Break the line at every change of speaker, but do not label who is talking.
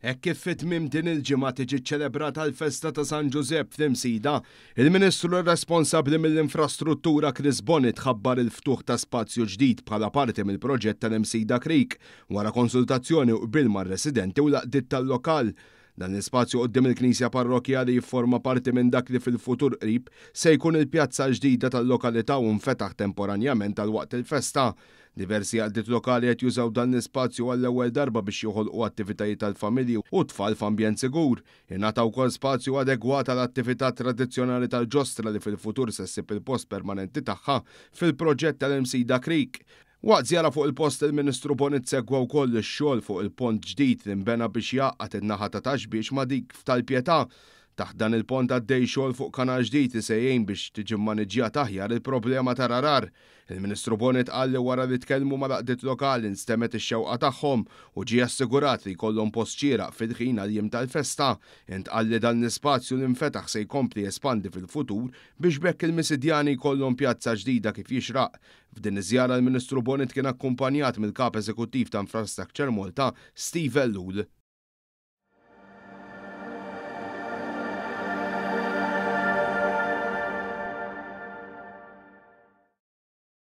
Hekk kif fi tmiem din il-ġimgħa tiġi ċċelebrata l-festa ta' San Ġużepp fl-Imsida, il-Ministru responsabbli mill-Infrastruttura Chris Bonett ħabbar il-ftuħ ta' spazju ġdid bħala parti mill-proġett tal-Imsida Creek wara konsultazzjoni u qbil mar-residenti u l-għaqdiet tal-lokal. Dan l-ispazju quddiem il-Knisja Parrokkjali jifforma parti minn dak li fil-futur qrib se jkun il-pjazza l-ġdida tal-lokalità u nfetaħ temporanjament għal waqt il-festa. Diversi għaqdiet lokali qed jużaw dan l-ispazju għall-ewwel darba biex joħolqu attivitajiet tal-familji u tfal f'ambjent sigur. Ingħata wkoll spazju adegwat għal attività tradizzjonali tal-ġostra li fil-futur se ssib il-post permanenti tagħha fil-proġett tal-Imsida Creek. Waqt żjara fuq il-post, il-Ministru Bonett segwa wkoll ix-xogħol fuq il-pont ġdid li nbena biex jgħaqqad in-naħa ta' Ta' Xbiex ma' dik f'Tal-Pietà. Taħt dan il-pont għaddej xogħol fuq kanal ġdid li se jgħin biex tiġi mmaniġġjata aħjar il-problema tal-għargħar. Il-Ministru Bonett qal li wara li tkellmu mal-għaqdiet lokali nstemgħet ix-xewqa tagħhom u ġie assigurat li jkollhom post xieraq fil-ħin għall-jiem tal-festa. Intqal li dan l-ispazju li nfetaħ se jkompli jespandi fil-futur biex b'hekk il-Misidjani jkollhom pjazza ġdida kif jixraq. F'din iż-żjara l-Ministru Bonett kien akkumpanjat mill-Kap Eżekuttiv ta' Infrastructure Malta, Steve Ellul.